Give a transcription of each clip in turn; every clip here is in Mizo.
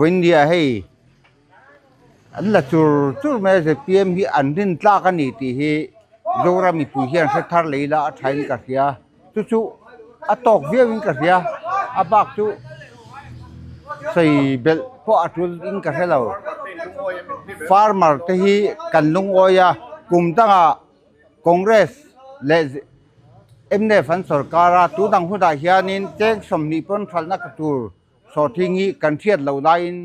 Vawiindia hei an la chur chur mai a zpm hi an rin tlak a ni tih hi Zoram mipui hian hre thar leh ila a thain ka hria chu chu a tawk viauin ka hria a bak chu sawi belh pawh a tul in ka hre lo farmer te hi kan lungawi a kum dangah Congress leh mnf an sorkar a tunang hunah hianin cheng 20 pawn hralhna tur sawhthing hi kan hriat loh laiin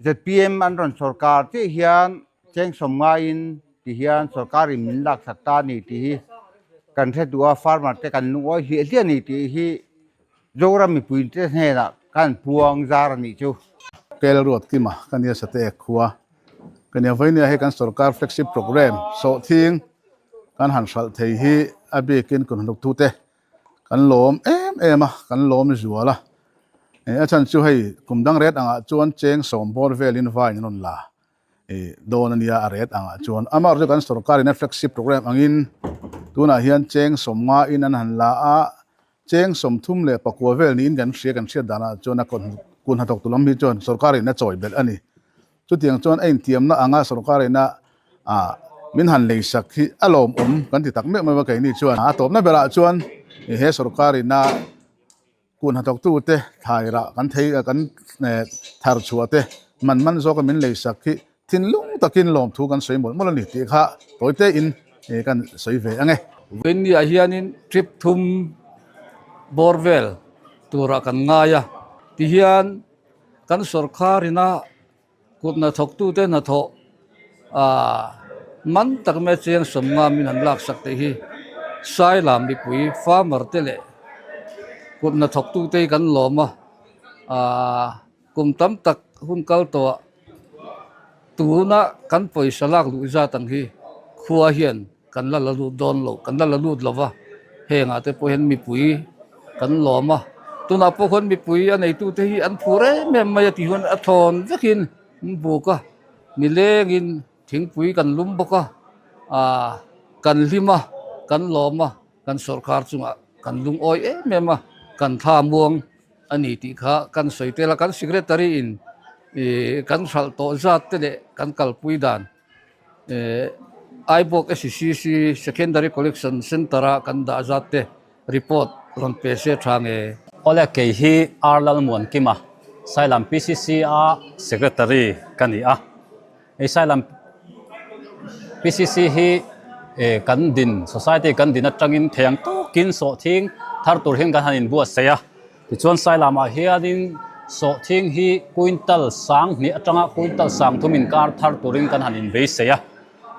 zpm an rawn sorkar chiah hian cheng sawm ngaiin ti hian sorkarin min laksak ta a ni tih hi kan hre duh a farmer te kan lungawi hliah hliah a ni tih hi Zoram mipui te hnenah kan puang zar a nih chu. Kel ruat kima ka nia sate ek khua ka nia vainia hei kan sorkar flagship programme sawhthing kan han hralh thei hi a bikin kun hnuk tu te kan lawm em em a kan lawm zual a a chhan chu hei kum dang ret angah chuan cheng sawm bawr velin vain an rawn la dawn a nia a ret angah chuan amaherawhchu kan sorkarin a flagship programme angin tunah hian cheng 50 in an han la a Cheng 34 vel niin kan hria, kan hriat danah chuan a kun hnathawk tu lam hi chuan sorkarin a chawi belh a ni. Chutiang chuan a intiamna anga sorkarin a min han leisak hi a lawmawm kan ti tak meuh meuh a keini chuan. A tawpna berah chuan he sorkarin a kun hnathawk tute thlai rah kan thei kan thar chhuah te man man zawka min leisak hi Thinlung takin lawmthu kan sawi mawlh mawlh a ni tih kha tawi tein kan sawi ve ang e. Vawiinniah hianin trip thum bawr vel turah kan ngai a, tihian kan sawrkharina kut hnathawktute hnathawh ah man tak mai chiang 50 min han laksak te hi Sailam mipui farmer te leh kut hnathawktute hi kan lawm a ah kum tam tak hun kal tawhah Tuna kan pawisa lak luh zat ang hi khua hian kan la la lut dawn lo, kan la la lut lo va, hengah te pawh hian mipui kan lawm a, tunah pawh khuan mipui a neitute hi an phur em em mai a tih huan a thawn vekin an buk a, nilengin thingpui kan lum bawk a, ah kan hlim a, kan lawm a, kan sawrkar chungah kan lungawi em em a, kan thla muang. A ni tih kha kan sawi tel a, kan secretary in ih kan hralh tawh zat te leh kan kalpui dan eh Aibawk SCC Secondary Collection Centre a kan dah zat te report rawn pe se tha nge. Awle kei hi R Lalmuankima, Sailam PCC a Secretary ka ni a. Hei Sailam PCC hi kan din society kan din atangin thei ang tawkin sawhthing thar tur hian kan han inbuatsaih a. Tichuan Sailamah hianin sawhthing hi quintal 2000 atanga quintal 3000 inkar thar turin kan han inbeisei a.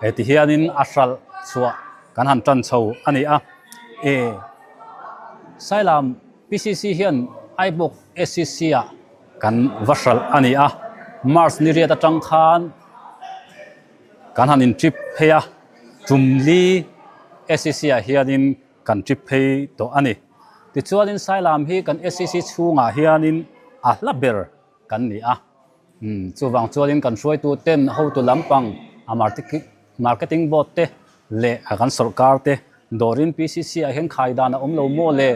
Heti hianin a hralh chhuah kan han tan chho a ni a. Sailam PCC hian Aibawk SCC ah Kan va hralh a ni a, March ni riat atang khan kan han in trip phei a, tum li SEC ah hianin kan trip phei tawh a ni. Tichuanin Sailam hi kan SEC chhungah hianin a hla ber kan ni a, chuvang chuanin kan hruaitu ten hotu lampang a marketing board te leh a kan sawrkar te dawrin PCC ah hian khai dan a awm lo maw le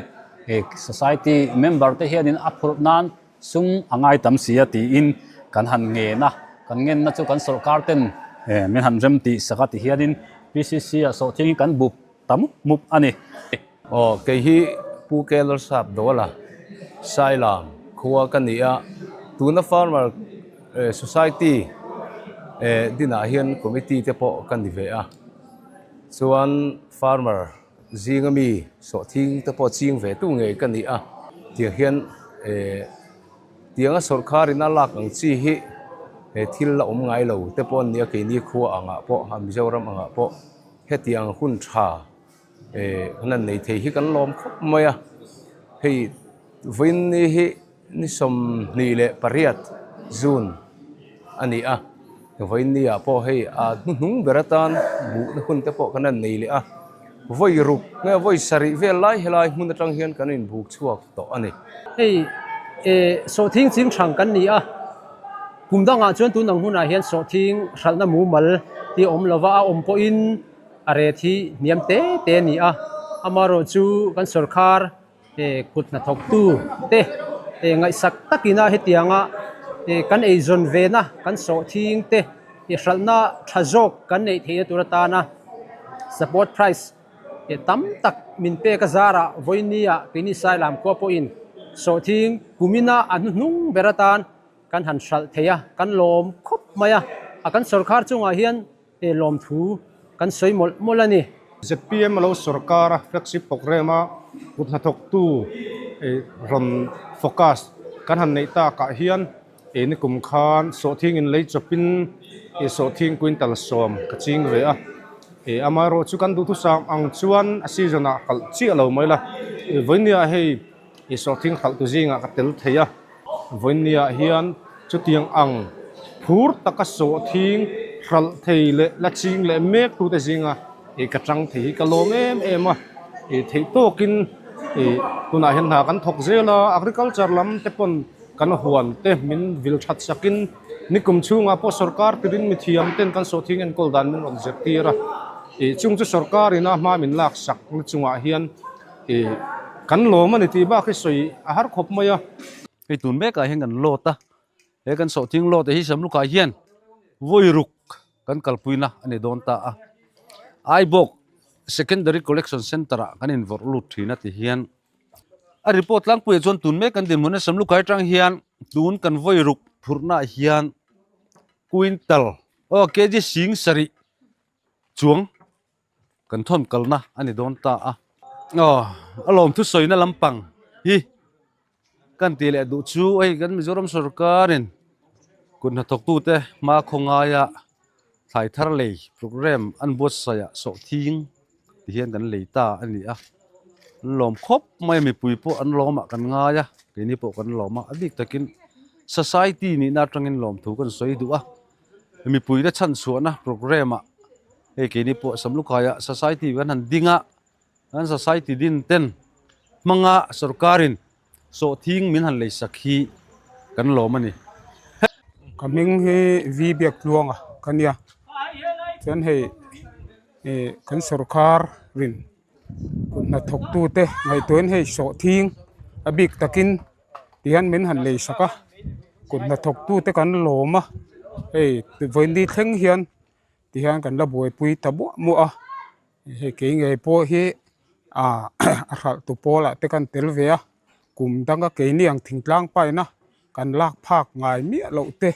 society member te hianin a phurh nan sum a ngai tam si a tiin kan han ngen a, kan ngenna chu kan sawrkar ten min han rem tih sak a ti hianin PCC ah sawhthing hi kan bup ta mup mup a ni. Aw kei hi Pu Keller Sap Dawla Sailam khua ka ni a, tuna farmer society dinah hian committee te pawh ka ni ve a, chuan farmer zinga mi sawhthing te pawh ching ve tu ngei ka ni a, tiang hian tianga sawrkharin a lak ang chi hi he thil la awm ngai lo te pawh an ni a, keini khua angah pawh a Mizoram angah pawh hetiang hun tha. Kan han nei thei hi kan lawm khawp mai a, hei vawiin ni hi ni 28 June a ni a, vawiin ni ah pawh hei a hnuhnung ber atan buhna hun te pawh kan han nei leh a, vawi ruk nge vawi sarih vel lai helai hmun atang hian kan inbuk chhuak tawh a ni. Hei sawhthing ching hrang kan ni a, kum dangah chuan tun ang hunah hian sawhthing hralhna mumal hi a awm lova, a awm pawhin A ret hi hniam te te a ni a, amaherawh chu kan sawrkhar kut hnathawktu te ngaihsak takin a hetianga Kan eizawn vena kan sawhthing te hralhna tha zawk kan neih theihna tur atana support price tam tak min pek a zarah vawinia keini Sailam khua pawhin sawhthing kumina a hnuhnung ber atan kan han hralh thei a, kan lawm khawp mai a, a kan sawrkar chungah hian lawmthu kan sawi mawlh mawlh a ni. Zpm a lo sawrkar a, flagship programme a kut hnathawktu rawn focus kan han neih takah hian nikum khan sawhthing in lei chawpin sawhthing quintal 10 ka ching ve a, amaherawhchu chu kan duhthusam ang chuan a season ah kalh chiah lo mai la, vawinia hei sawhthing hralh tu zingah ka tel thei a. Vawinia hian chutiang ang phur taka sawhthing hralh thei leh la ching leh mek tute zinga ih ka tang thei hi ka lawm em em a, ih theih tawkin ih tunah hian hna kan thawk zel a, agriculture lam te pawn kan huan te min vil that sakin nikum chhungah pawh sorkar tirin mithiam ten kan sawhthing enkawl dan min rawn zirtir a, ih chung chu sorkar ina hma min lak sak na chungah hian. Ih, kan lawm a ni tih bak hi sawi a har khawp mai a. Hei tun mekah hian kan load a, he kan sawhthing load hi Samlukah hian vawi ruk kan kalpuina a ni dawn ta a. Aibawk Secondary Collection Centre ah kan invawrh lut thin a ti hian a report tlangpuiah chuan tun mek kan dinhmun a Samlukai atang hian tun kan vawi ruk phurhnaah hian quintal aw kg 70 chuang kan thawn kalna a ni dawn ta a. Aw, a lawmthu sawina lampang hi kan tih leh duh chu hei kan Mizoram sorkarin kut hnathawktute hma khawngaia thlai thar lei programme an buatsaih ah sawhthing ti hian kan lei ta a ni a. An lawm khawp mai a, mipui pawh an lawmah kan ngai a, keini pawh kan lawm a, a bik takin society nihna atangin lawmthu kan sawi duh a. Mipuite chhanchhuahna programme ah hei keini pawh Samlukhaiah society kan han ding a, kan society din ten hmanga sorkarin sawhthing min han leisak hi kan lawm a ni. Ka hming hi V Biaktluanga ka nia, chuan hei ih kan sorkar rin kut hnathawktute ngaihtuahin hei sawhthing a bik takin. Tihian min han lei sak a kut hnathawktute kan lawm a hei vawiin thleng hian tihian kan la buaipui ta muah muah a hei kei ngei pawh hi ah a hralh tu pawl ah te kan tel ve a kum danga keini ang thingtlang paina kan lak phak ngai miah loh te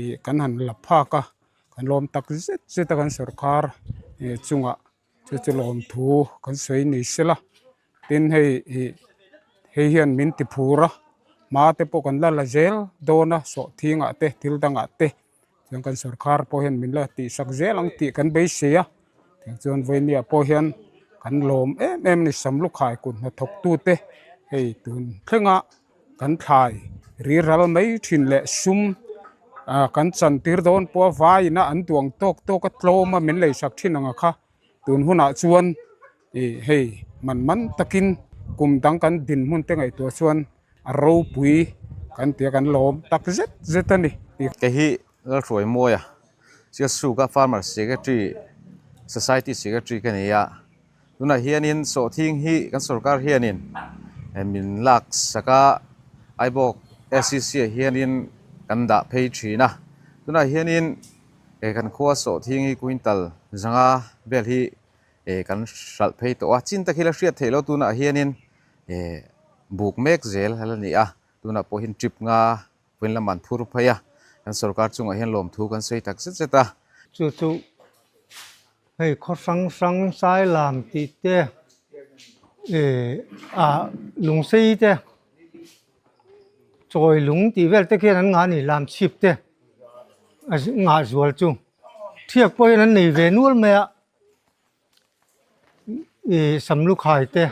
ih kan han la phak a kan lawm tak zet zet a kan sawrkar chungah. Chu chu lawmthu kan sawi ni sela tin hei ih hei hian min ti phur a hma te pawh kan la la zel dawn a sawhthing ah te thil dangah te chuan kan sawrkar pawh hian min la tihsak zel ang tih kan beisei a tichuan vawinia pawh hian kan lawm em em a ni samlukhai kut hnathawk tute hei tun thlenga kan thlai riral mai thin leh sum ah kan chan tir dawn pawh a vaiin a an duang tawk tawk a tlawm a min lei sak thin ang a kha tun hunah chuan ih hei man man takin kum dang kan dinhmun te ngaihtuah chuan a ropui kan tia kan lawm tak zet zet a ni. Kei hi Lalhruaimawia Sialsuka Farmer Secretary Society Secretary ka ni a. Tunah hianin sawhthing hi kan sorkar hianin min lak sak a, Aibawk SCC ah hianin kan dah phei thin a. Tunah hianin kan khua sawhthing hi quintal 500 vel hi kan hralh phei tawh a. Chin tak hi la hriat theih loh tunah hianin buk mek zel a la ni a. Tunah pawh hian trip nga vawiin lamah an phur phei a, kan sorkar chungah hian lawmthu kan sawi tak zet zet a. Chu chu hei khaw hrang hrang Sailam tih te ih ah Lungsei te Chawi lung tih vel te khian an ngah a ni Lamchhip te a ngah zual chu thiak pawh hian an nei ve nual mai a ih Samlukhai te.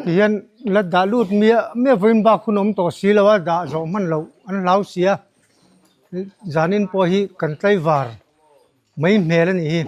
Tihian la dah lut miah miah vawiin bak hun awm tawh si lo a, dah zawh hman loh an hlau si a, zanin pawh hi kan tlaivar mai hmel a nih hi.